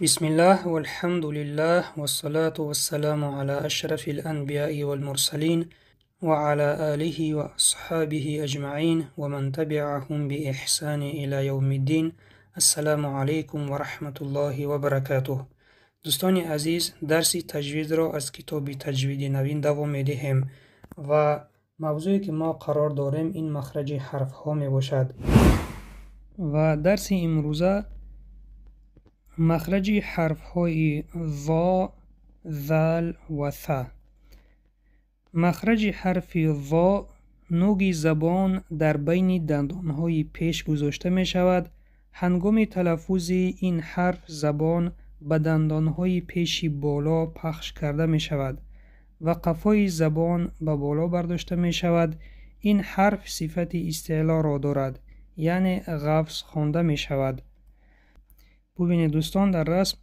Бисмиллаҳ валҳамдулиллаҳ вассалату вассаламу ала ашрафил анбияи валмурсалин ва ала алиҳи ва асҳобиҳи аҷмаин ва ман табиаҳум биэҳсани ила явмиддин. Ассаламу алайкум ва раҳматуллоҳи ва баракатуҳ. Дӯстони азиз, дарси таҷвидро аз китоби Таҷвиди навин давом медиҳем ва мавзӯе ки мо қарор дорем, ин махраҷи ҳарфҳо мебошад. Ва дарси имрӯза махраҷи ҳарфҳои зо, зал ва са. Махраҷи ҳарфи зо: нуги забон дар байни дандонҳои пеш гузошта мешавад. Ҳангоми талаффузи ин ҳарф забон ба дандонҳои пеши боло пахш карда мешавад ва қафои забон ба боло бардошта мешавад. Ин ҳарф сифати истеълоро дорад, яъне ғафз хонда мешавад. Бубинед, дӯстон, дар расм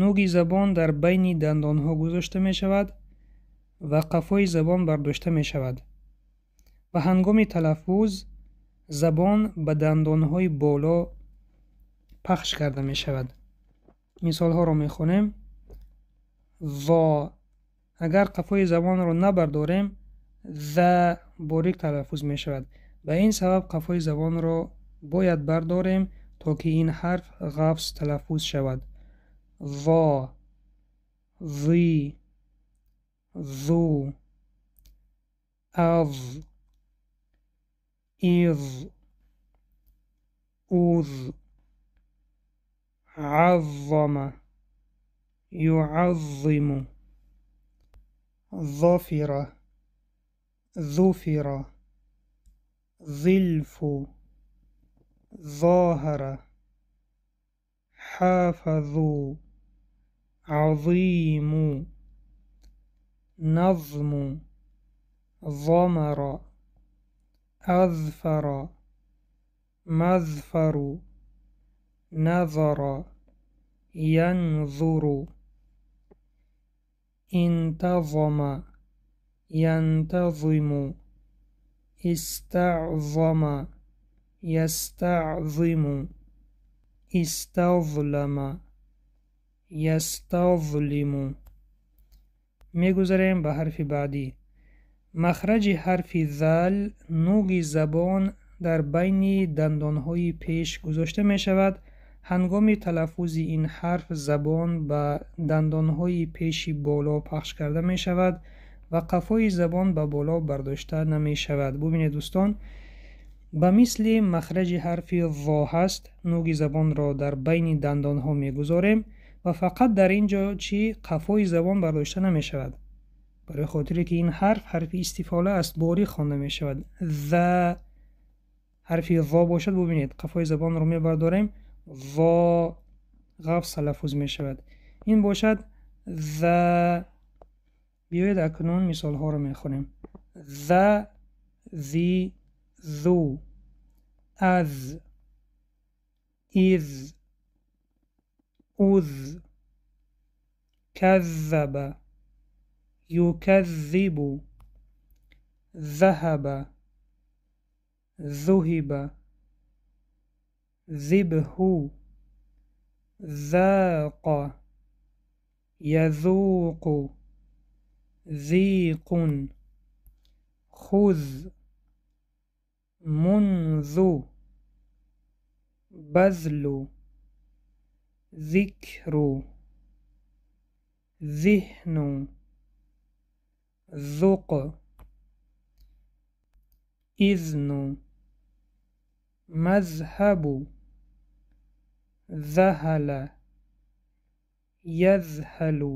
нуги забон дар байни дандонҳо гузошта мешавад ва қафои забон бардошта мешавад ва ҳангоми талаффуз забон ба дандонҳои боло пахш карда мешавад. Мисолҳоро мехонем. Зо. Агар қафои забонро набардорем, за борик талаффуз мешавад. Ба ин сабаб қафои забонро бояд бардорем, то ки ин ҳарф ғафз талаффуз шавад. Зо, зи, зу, аз, из, уз, аззама, юаззиму, зафира, зуфира, зилфу, зоҳара, ҳафазу, азиму, назму, замара, азфара, мазфару, назара, янзуру, интазама, янтазиму, истаъзама, ястаъзиму, истазлама, ястазлиму. Мегузарем ба ҳарфи баъдӣ. Махраҷи ҳарфи зал: нуги забон дар байни дандонҳои пеш гузошта мешавад. Ҳангоми талаффузи ин ҳарф забон ба дандонҳои пеши боло пахш карда мешавад ва қафои забон ба боло бардошта намешавад. Бубинед, дӯстон, ба мисли махраҷи ҳарфи зо ҳаст, нуги забонро дар байни дандонҳо мегузорем ва фақат дар ин ҷо чӣ қафои забон бардошта намешавад, барои хотире ки ин ҳарф ҳарфи истифола аст, борик хонда мешавад. За. Ҳарфи зо бошад, бубинед, қафои забонро мебардорем, зо ғафз талаффуз мешавад. Ин бошад за. Биёед, акнун мисолҳоро мехонем. За, зи, зу, аз, из, уз, каззаба, юказзибу, заҳаба, зуҳиба, зибҳу, зақа, язуқу, зиқун, хуз, мунзу, базлу, зикру, зиҳну, зуқ, изну, мазҳабу, заҳала, язҳалу,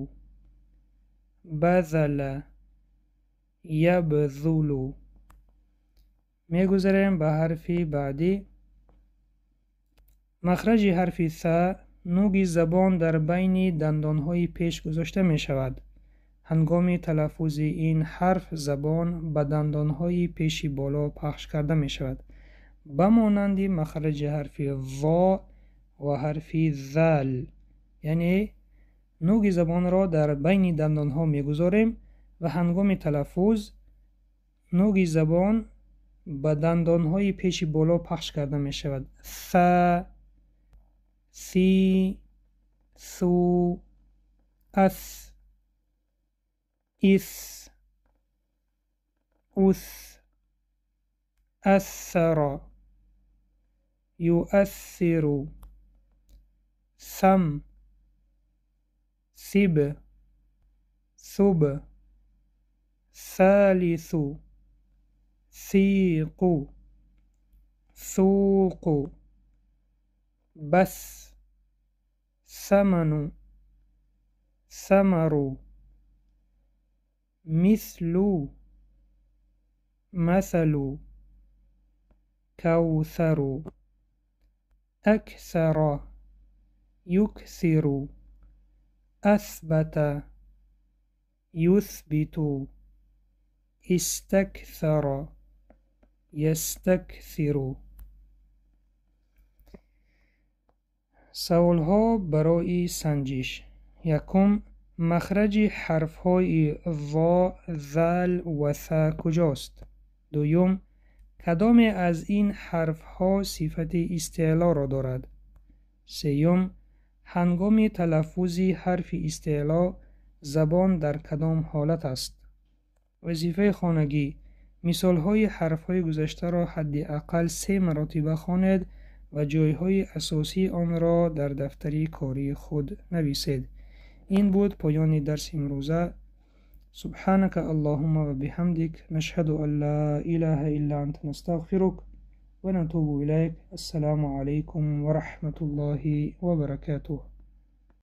базала, ябзулу. Мегузарем ба ҳарфи баъдӣ. Махраҷи ҳарфи са: нуги забон дар байни дандонҳои пеш гузошта мешавад. Ҳангоми талаффузи ин ҳарф забон ба дандонҳои пеши боло пахш карда мешавад, ба монанди махраҷи ҳарфи зо ва ҳарфи зал, яъне нуги забонро дар байни дандонҳо мегузорем ва ҳангоми талаффуз нуги забон ба дандонҳои пеши боло пахш карда мешавад. Са, си, Су, ас, ис, ус, асара, юассиру, сам, сиб, суб, салису, сиқу, суқу, бас, саману, самару, мислу, масалу, кавсару, аксара, юксиру, асбата, юсбиту, истаксара, ястаксиру. Саволҳо барои санҷиш. Якум, махраҷи ҳарфҳои зо, зал ва са куҷост? Дуюм, кадоме аз ин ҳарфҳо сифати истеълоро дорад? Сеюм, ҳангоми талаффузи ҳарфи истеъло забон дар кадом ҳолат аст? Вазифаи хонагӣ: мисолҳои ҳарфҳои гузаштаро ҳадди ақал се маротиба хонед ва ҷойҳои асосии онро дар дафтари кории худ нависед. Ин буд поёни дарси имрӯза. Субҳанака Аллоҳумма ва биҳамдик, нашҳаду ан ла илаҳа илла анта, настағфирук ва натубу илайк. Ассалому алайкум ва раҳматуллоҳи ва баракатуҳ.